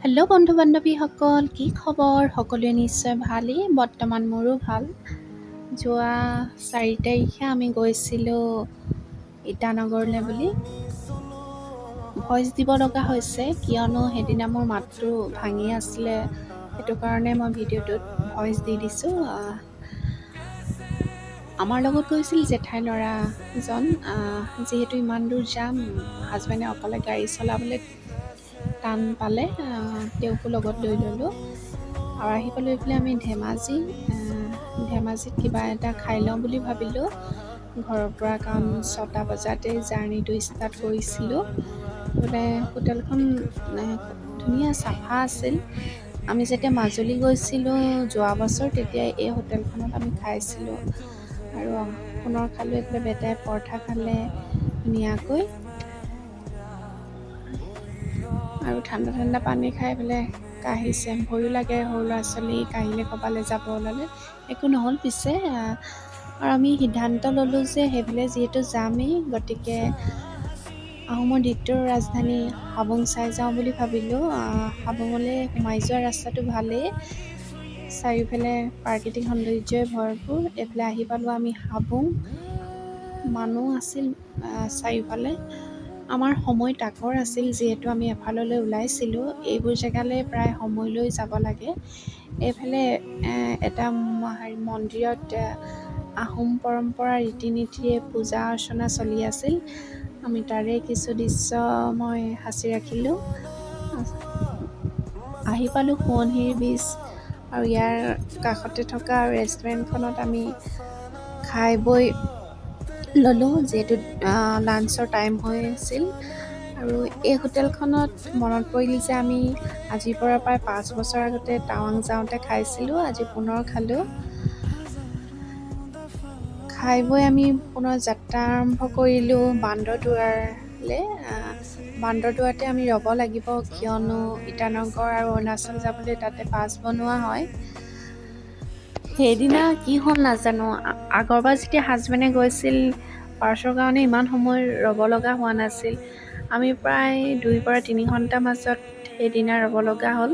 Hello' বন্ধু বান্ধৱীসকল, কি খবৰ? সকলোৱে নিশ্চয় ভালেই। বৰ্তমান মোৰো ভাল। যোৱা 4 তাৰিখে আমি গৈছিলোঁ ইটানগৰলৈ বুলি। ভইচ দিব লগা হৈছে কিয়নো সেইদিনা মোৰ মাতটো ভাঙি আছিলে, সেইটো কাৰণে মই ভিডিঅ'টোত ভইচ দি দিছোঁ। আমাৰ লগত গৈছিল জেঠাইৰ ল'ৰাজন। যিহেতু ইমান দূৰ যাম, হাজবেণ্ডে অকলে গাড়ী চলাবলৈ টান পালে, তেওঁকো লগত লৈ ল'লোঁ। আৰু আহি পালোঁ এইফালে আমি ধেমাজি। ধেমাজিত কিবা এটা খাই লওঁ বুলি ভাবিলোঁ ঘৰৰ পৰা, কাৰণ 6টা বজাতে জাৰ্ণিটো ষ্টাৰ্ট কৰিছিলোঁ। বোলে হোটেলখন ধুনীয়া চাফা আছিল। আমি যেতিয়া মাজুলী গৈছিলোঁ যোৱা বছৰ, তেতিয়া এই হোটেলখনত আমি খাইছিলোঁ। আৰু পুনৰ খালোঁ। এইফালে বেটাই পৰঠা খালে ধুনীয়াকৈ আৰু ঠাণ্ডা ঠাণ্ডা পানী খাই পেলাই কাহিছে। ভয়ো লাগে সৰু ল'ৰা ছোৱালী কাহিলে ক'ৰবালৈ যাব ওলালে। একো নহ'ল পিছে। আৰু আমি সিদ্ধান্ত ল'লোঁ যে সেইফালে যিহেতু যামেই, গতিকে আহোমৰ দ্বিতীয় ৰাজধানী হাবুং চাই যাওঁ বুলি ভাবিলোঁ। হাবুঙলৈ সোমাই যোৱা ৰাস্তাটো ভালেই, চাৰিওফালে প্ৰাকৃতিক সৌন্দৰ্যই ভৰপূৰ। এইফালে আহি পালোঁ আমি হাবুং। মানুহ আছিল চাৰিওফালে। আমাৰ সময় তাকৰ আছিল, যিহেতু আমি এফাললৈ ওলাইছিলোঁ। এইবোৰ জেগালৈ প্ৰায় সময় লৈ যাব লাগে। এইফালে এটা হেৰি মন্দিৰত আহোম পৰম্পৰা ৰীতি নীতিৰে পূজা অৰ্চনা চলি আছিল। আমি তাৰে কিছু দৃশ্য মই সাঁচি ৰাখিলোঁ। আহি পালোঁ সোৱণশিৰি বীচ আৰু ইয়াৰ কাষতে থকা ৰেষ্টুৰেণ্টখনত আমি খাই বৈ ল'লোঁ, যিহেতু লাঞ্চৰ টাইম হৈ আছিল। আৰু এই হোটেলখনত মনত পৰিল যে আমি আজিৰ পৰা প্ৰায় 5 বছৰ আগতে টাৱাং যাওঁতে খাইছিলোঁ, আজি পুনৰ খালোঁ। খাই বৈ আমি পুনৰ যাত্ৰা আৰম্ভ কৰিলোঁ বান্দৰদুৱাৰলৈ। বান্দৰদুৱাৰতে আমি ৰ'ব লাগিব, কিয়নো ইটানগৰ আৰু অৰুণাচল যাবলৈ তাতে পাছ বনোৱা হয়। সেইদিনা কি হ'ল নাজানো, আগৰবাৰ যেতিয়া হাজবেণ্ডে গৈছিল পাৰ্চৰ কাৰণে ইমান সময় ৰ'ব লগা হোৱা নাছিল। আমি প্ৰায় 2 পৰা 3 ঘণ্টাৰ মাজত সেইদিনা ৰ'ব লগা হ'ল।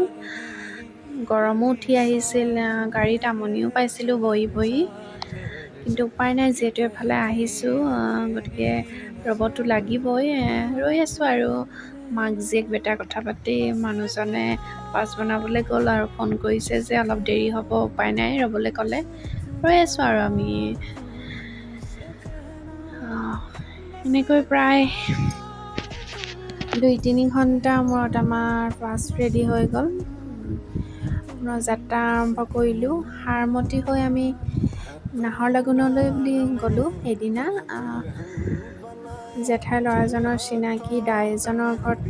গৰমো উঠি আহিছিল, গাড়ীত আমনিও পাইছিলোঁ বহি বহি, কিন্তু উপায় নাই, যিহেতু এফালে আহিছোঁ গতিকে ৰ'বতো লাগিবই। ৰৈ আছোঁ আৰু মাক জীয়েক বেটা কথা পাতি মানুহজনে পাছ বনাবলৈ গ'ল আৰু ফোন কৰিছে যে অলপ দেৰি হ'ব, উপায় নাই ৰ'বলৈ ক'লে। ৰৈ আছোঁ আৰু আমি এনেকৈ প্ৰায় 2-3 ঘণ্টা মূৰত আমাৰ পাছ ৰেডি হৈ গ'ল। পুনৰ যাত্ৰা আৰম্ভ কৰিলোঁ। সাৰমতী হৈ আমি নাহৰলাগুনলৈ বুলি গ'লোঁ সেইদিনা। জেঠাইৰ ল'ৰাজনৰ চিনাকি দাই এজনৰ ঘৰত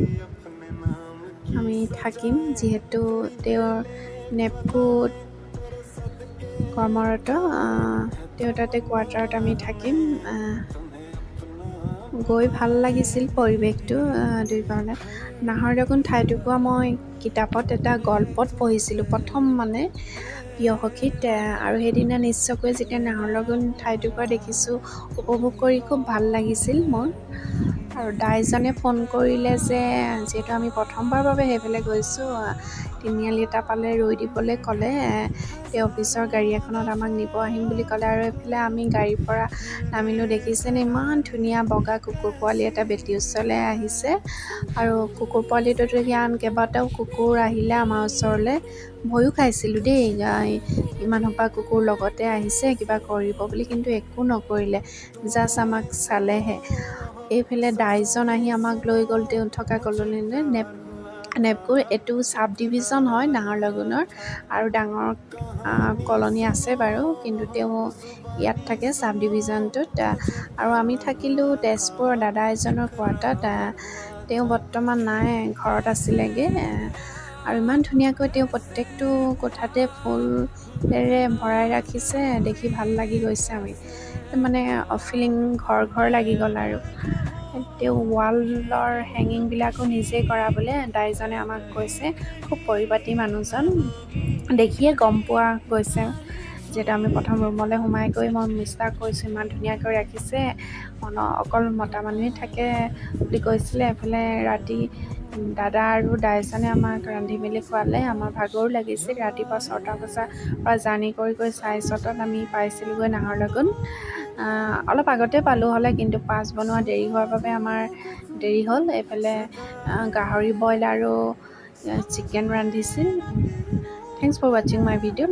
আমি থাকিম, যিহেতু তেওঁৰ নেপকোত কৰ্মৰত, তেওঁ তাতে কোৱাৰ্টাৰত আমি থাকিম। গৈ ভাল লাগিছিল পৰিৱেশটো দুই পাৰলে। নাহৰলাগুন ঠাইটুকুৰা মই কিতাপত এটা গল্পত পঢ়িছিলোঁ প্ৰথম, মানে প্ৰিয় সখীত। আৰু সেইদিনা নিশ্চয়কৈ যেতিয়া নাহৰলাগুন ঠাইটুকুৰা দেখিছোঁ, উপভোগ কৰি খুব ভাল লাগিছিল মোৰ। আৰু দাইজনে ফোন কৰিলে যে যিহেতু আমি প্ৰথমবাৰৰ বাবে সেইফালে গৈছোঁ, তিনিআলি এটা পালে ৰৈ দিবলৈ ক'লে। তেওঁ অফিচৰ গাড়ী এখনত আমাক নিব আহিম বুলি ক'লে। আৰু এইফালে আমি গাড়ীৰ পৰা নামিলোঁ, দেখিছেনে ইমান ধুনীয়া বগা কুকুৰ পোৱালি এটা বেটীৰ ওচৰলৈ আহিছে। আৰু কুকুৰ পোৱালিটো দেখি আন কেইবাটাও কুকুৰ আহিলে আমাৰ ওচৰলৈ। ভয়ো খাইছিলোঁ দেই, ইমান সোপা কুকুৰ লগতে আহিছে কিবা কৰিব বুলি, কিন্তু একো নকৰিলে, জাষ্ট আমাক চালেহে। এইফালে দাইজন আহি আমাক লৈ গ'ল তেওঁ থকা কলনিলৈ। নেপকোৰ এইটো চাব ডিভিজন হয় নাহৰলাগুনৰ, আৰু ডাঙৰ কলনি আছে বাৰু, কিন্তু তেওঁ ইয়াত থাকে চাব ডিভিজনটোত। আৰু আমি থাকিলোঁ তেজপুৰৰ দাদা এজনৰ কোৱাৰ্টাৰত। তেওঁ বৰ্তমান নাই, ঘৰত আছিলেগৈ। আৰু ইমান ধুনীয়াকৈ তেওঁ প্ৰত্যেকটো কোঠাতে ফুলেৰে ভৰাই ৰাখিছে, দেখি ভাল লাগি গৈছে। আমি মানে ফিলিং ঘৰ ঘৰ লাগি গ'ল। আৰু তেওঁ ৱালৰ হেঙিংবিলাকো নিজে কৰা বোলে দাইজনে আমাক কৈছে। খুব পৰিপাটি মানুহজন, দেখিয়ে গম পোৱা গৈছে। যিহেতু আমি প্ৰথম ৰুমলৈ সোমাই গৈ মই মিষ্টাৰক কৈছোঁ ইমান ধুনীয়াকৈ ৰাখিছে, অকল মতা মানুহেই থাকে বুলি কৈছিলে। এইফালে ৰাতি দাদা আৰু দাইজনে আমাক ৰান্ধি মেলি খোৱালে। আমাৰ ভাগৰো লাগিছিল। ৰাতিপুৱা 6টা বজাৰ পৰা জাৰ্ণি কৰি কৰি 6:30ত আমি পাইছিলোঁগৈ নাহৰলগুন। অলপ আগতে পালোঁ হ'লে, কিন্তু পাছ বনোৱা দেৰি হোৱাৰ বাবে আমাৰ দেৰি হ'ল। এইফালে গাহৰি বইল আৰু chicken ৰান্ধিছিল। Thanks for watching my video.